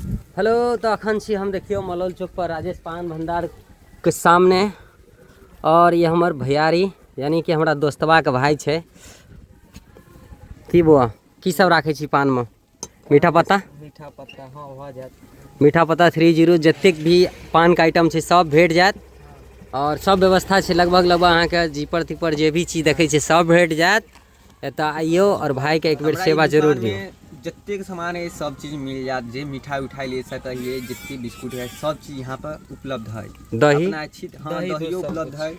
Hello, तऽ अखन छी हम देखियौ मलौल चौक पर राजेश पान भंडार के सामने, और ये हमर भैयारी यानी कि हमरा दोस्तवा के भाई छै। की बौआ, की सब राखै छी पान में? मीठा पत्ता? मीठा पत्ता, हाँ, भऽ जायत। मीठा पत्ता 30 जतेक भी पानके आइटम छै सब भेट जायत, और सब व्यवस्था छै। लगभग लगभग अहाँके जीपर तीपर जे भी चीज देखै छियै सब भेट जायत। एतऽ आइयौ और भाईके एक बेर हमरा ई सेवा जरूर दुकान दियौ। में जतेक सामान है सब चीज मिल जायत, जे मिठाई उठाई ले सकैए, जते बिस्कुट है सब चीज यहाँ पर उपलब्ध है। दही? अपना छी, हाँ, दही, दूध दहियो सब उपलब्ध कुछ। है।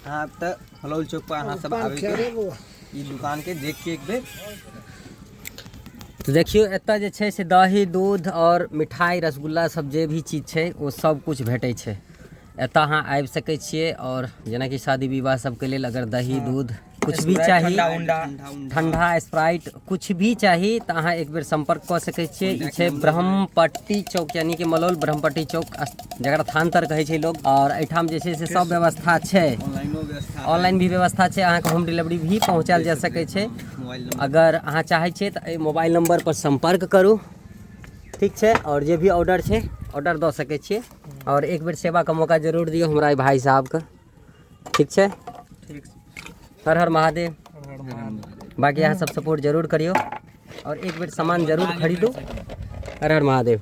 अहाँ तऽ हलौल चौक पर अहाँ सब आबि के ई दुकान के देख के एक बेर। तऽ देखियौ एतऽ जे छै से दही, दूध आओर मिठाई, रसगुल्ला सब जे भी चीज छै ओ सब कुछ भेटै छै। एतऽ अहाँ आबि सकै छियै, आओर जेनाकि शादी विवाह सबके लेल अगर दही, दूध कुछ भी चाही, ठंडा उंडा, ठंडा, स्प्राइट कुछ भी चाही तऽ अहाँ एक बेर सम्पर्क कऽ सकै छियै। ई छै ब्रह्मपट्टी चौक, यानी कि मलौल ब्रह्मपट्टी चौक, जकरा थानतर कहै छै लोग, आओर एहिठाम जे छै से सब व्यवस्था छै। ऑनलाइनो व्यवस्था, ऑनलाइन भी व्यवस्था छै, अहाँके होम डिलीवरी भी पहुँचायल जा सकै छै। मोबाइल नंबर अगर अहाँ चाहै छियै तऽ एहि मोबाइल नम्बर पर सम्पर्क करू, ठीक छै? आओर जे भी ऑर्डर छै ऑर्डर दऽ सकै छियै, आओर एक बेर सेवाके मौका जरूर दियौ हमरा एहि भाई साहबके, ठीक छै? ठीक। हर हर महादेव। बाकी अहाँ सब सपोर्ट जरूर करियौ आओर एक बेर सामान जरूर खरीदू। हर हर महादेव।